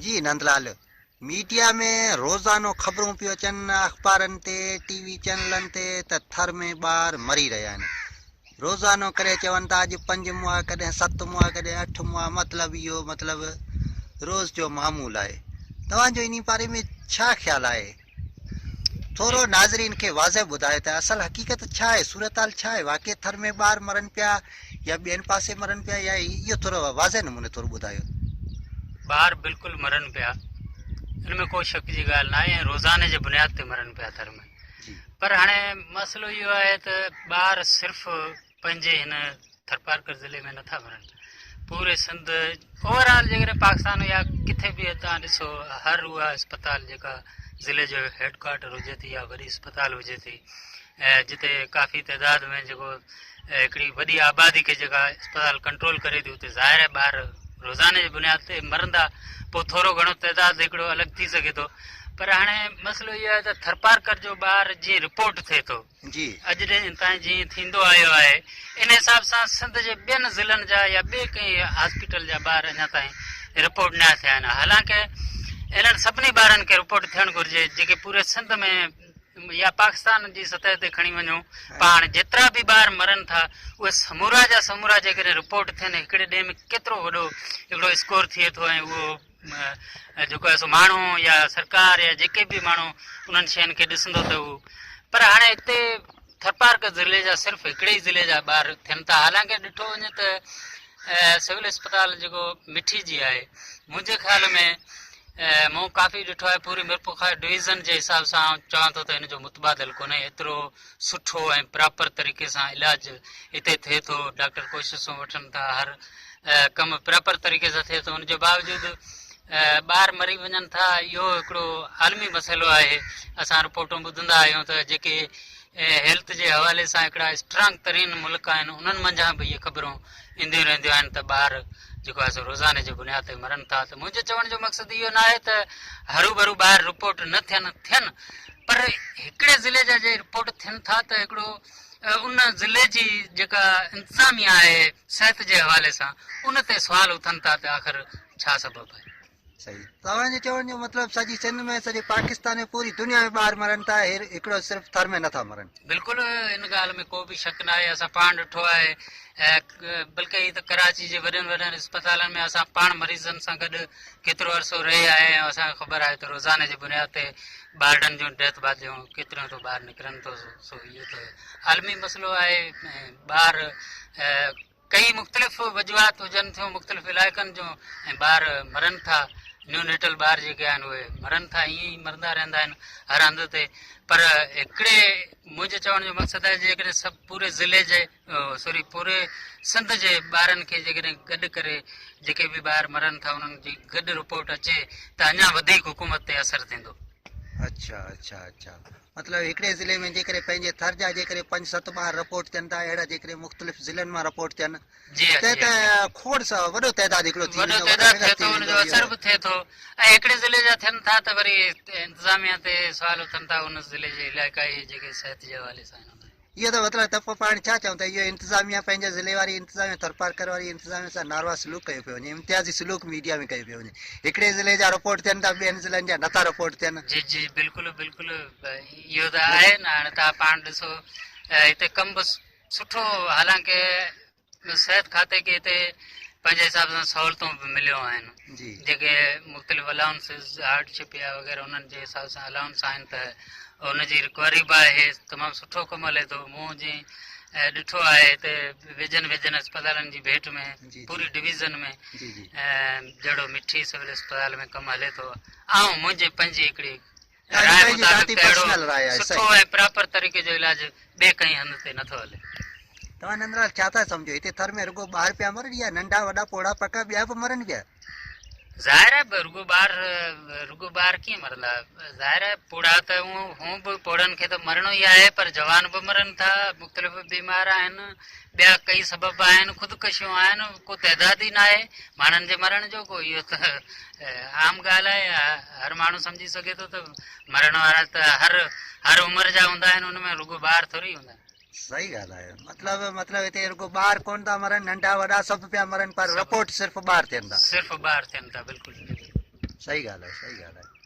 جي نندلال ميڊيا ۾ روزانو خبرون پيون اچن اخبارن تي ٽي وي چينلن تي ته ٿر ۾ ٻار مري رهيا آهن روزانو ڪڏهن چون ٿا اڄ پنج مئا ڪڏهن ست مئا ڪڏهن اٺ مئا مطلب اهو مطلب روز جو معمول آهي توهان جو انهي باري ۾ ڇا خيال آهي ٿورو ناظرين کي واضح ٻڌايو ته اصل حقيقت ڇا آهي صورتحال ڇا آهي واقعي ٿر ۾ ٻار مرن پيا يا ٻين پاسي مرن پيا يا اهو ٿورو واضح نموني ٿورو ٻڌايو. ٻار بلڪل مرن پيا ان ۾ ڪو شڪ جي ڳالهه ناهي ۽ روزاني جي بنياد تي مرن پيا ٿر ۾ پر هاڻي مسئلو اهو آهي ته ٻار صرف پنهنجي هن ٿرپارڪر ضلعي ۾ نٿا مرن پوري سنڌ اوور آل جيڪڏهن پاڪستان يا ڪٿي به تان ڏسو هر اها اسپتال جيڪا ضلعي جو هيڊ ڪوارٽر هجي ٿي يا وڏي اسپتال هجي ٿي جتي ڪافي تعداد ۾ جيڪو هڪڙي وڏي آبادي کي جيڪا اسپتال ڪنٽرول ڪري ٿي اتي ظاهر آهي ٻار روزاني جي بنياد تي مرندا پوء ٿورو گهڻو تعداد هڪڙو الڳ ٿي سگهي ٿو پر هاڻي مسئلو اهو آهي ته ٿرپارڪر جو ٻار جيئن رپورٽ ٿئي ٿو جي. اڄ ڏينهن تائين جيئن ٿيندو آيو آهي ان حساب سان سنڌ جي ٻين ضلعن جا يا ٻئي ڪنهن هاسپيٽل جا ٻار اڃا تائين رپورٽ نه ٿيا آهن حالانڪه انهن سڀني ٻارن کي رپورٽ ٿيڻ گهرجي جيڪي پوري سنڌ ۾ يا پاڪستان جي سطح تي کڻي وڃو پاڻ جيترا به ٻار مرن ٿا اهي سمورا جا سمورا جيڪڏهن رپورٽ ٿين هڪڙي ڏينهن ۾ ڪيترو وڏو هڪڙو اسڪور ٿئي ٿو ۽ اهو جيڪو آهي سو ماڻهو يا سرڪار يا جيڪي به ماڻهو انهن شين کي ڏسندو ته هو پر هاڻي هتي ٿرپارڪر ضلعي جا صرف هڪڙي ئي ضلعي جا ٻار ٿين ٿا حالانڪه ڏٺو وڃي ته سول اسپتال جيڪو مٺي جي آهي منهنجي خيال ۾ مون ڪافي ڏٺو آهي پوري ميرپورخاص ڊويزن جي حساب سان آئون چوان ٿو ته هن جو متبادل ڪونهي ايترو سٺو ۽ پراپر طريقي سان علاج هتي ٿئي ٿو ڊاڪٽر ڪوششون وٺن ٿا هر ڪم پراپر طريقي سان ٿئي ٿو ان جي باوجود ٻار مري وڃن ٿا اهو هڪڙو عالمي مسئلو آهي اسان رپورٽون ٻڌندا آهيون ته جيڪي هيلٿ جي حوالي سان هڪڙا اسٽرانگ ترين ملڪ آهن انهن منجهان به اهي خبرون اينديون رهنديون آهن ته ٻار جيڪو آهي سو روزاني جي بنياد تي مرن ٿا ته منهنجي چوڻ جو مقصد اهو ناهي ته هروڀرو ٻار رپورٽ نه ٿين ٿين پر هڪڙي ضلعي جا جي رپورٽ ٿين ٿا ته هڪڙو ان ضلعي جي جيڪا انتظاميا آهي صحت جي حوالي سان ان تي سوال اٿن ٿا ته آخر ڇا سبب آهي. صحيح توهان جي چوڻ جو مطلب سڄي سنڌ ۾ سڄي پاڪستان ۾ پوري دنيا ۾ ٻار مرن ٿا هير هڪڙو صرف ٿر ۾ نٿا مرن. بلڪل ان ڳالهه ۾ ڪو به شڪ ناهي اسان پاڻ ڏٺو آهي بلڪه هي ته ڪراچي جي وڏن وڏن اسپتالن ۾ اسان پاڻ مريضن سان گڏ ڪيترو عرصو رهي آيا آهيون اسان کي خبر آهي ته روزاني جي بنياد تي ٻارڙن جون ڊيٿ باديون ڪيتريون ٿو ٻاهر نڪرن ٿو سو اهو ته عالمي مسئلو آهي ٻار ڪئي مختلف وجوهات هجن ٿيون مختلف علائقن جون ۽ ٻار مرن ٿا نيو نيٽل ٻار جيڪي آهن اهي مرن ٿا ائين ئي مرندا رهندا آهن هر هنڌ تي پر هڪڙي منهنجي چوڻ جو مقصد آهي جيڪڏهن سڀ پوري ضلعي جي سوري پوري سنڌ جي ٻارن کي جيڪڏهن گڏ ڪري جيڪي به ٻار مرن ٿا انهن جي گڏ رپورٽ اچي ته اڃا وڌيڪ حڪومت تي اثر ٿيندو. اڇا اڇا اڇا مطلب هڪڙي ضلعي ۾ جيڪڏهن پنهنجي ٿر جا جيڪڏهن پنج ست ٻار رپورٽ ٿين ٿا اهڙا جيڪڏهن مختلف ضلعن مان رپورٽ ٿين جي ها ته جي ته ها کوڙ سا وڏو تعداد هڪڙو ٿي وڏو ويندو وڏو تعداد فگر ٿئي ٿي ٿو ان ويندو جو اثر اهو به ٿئي ٿو ۽ هڪڙي ضلعي جا ٿين ٿا ته وري انتظاميا تي سوال اٿن ٿا ان ضلعي جي علائقائي جيڪي صحت جي حوالي سان آهن. اهو ته مطلب ته پوء پاڻ ڇا چئون ته اهو انتظاميا پنهنجي ضلعي واري انتظاميا ٿرپارڪر واري انتظاميا سان ناروا سلوڪ ڪيو پيو وڃي امتيازي سلوڪ ميڊيا ۾ ڪيو پيو وڃي هڪڙي ضلعي جا رپورٽ ٿين ٿا ٻين ضلعن جا نٿا رپورٽ ٿين. جي جي بلڪل بلڪل اهو ته آهي نه هاڻي توهان پاڻ ڏسو هتي ڪم به سٺو حالانڪه صحت کاتي کي هتي پنهنجي حساب سان سهولتون به مليون آهن جيڪي مختلف الائونسز هارڊ شپ يا وغيره انهن جي حساب سان الائونس آهن ته ان جي رڪوري به آهي تمام سٺو ڪم هلي ٿو مون جي ڏٺو آهي هتي ويجهن ويجهن اسپتالن جي ڀيٽ ۾ پوري ڊويزن ۾ جهڙو مٺي سول اسپتال ۾ ڪم هلي ٿو آئون منهنجي پنهنجي هڪڙي راء مطابق ته اهڙو سٺو ۽ پراپر طريقي جو علاج ٻئي ڪنهن هنڌ تي نٿو هلي. توهان نندلال ڇا ٿا سمجهو هتي ٿر ۾ رڳو ٻار پيا مرن يا ننڍا وڏا پوڙها پڪا ٻيا به مرن پيا؟ ظاهر آهي رڳو ٻار رڳو ٻار ڪيئن مرندا ظاهر آهي پوڙها ته هون به پوڙهن کي ته مرڻو ئي آهي پر جوان به مرن ٿا مختلف بيمار آهن ٻيا ڪئي سبب آهن خودڪشيون آهن ڪو تعداد ئي ناهي ماڻهن جي مرڻ جو ڪو اهو ته عام ڳالهه آهي هر ماڻهو سمجهي سگهي ٿو ته مرڻ وارا ته هر هر عمر جا هوندا آهن ان ۾ رڳو ٻار ٿوري هوندا آهن. صحيح ڳالهه آهي مطلب مطلب هتي رڳو ٻار ڪون ٿا مرن ننڍا وڏا سڀ پيا مرن پر رپورٽ صرف ٻار ٿين ٿا. صرف ٻار ٿين ٿا بلڪل. صحيح ڳالهه آهي صحيح ڳالهه آهي.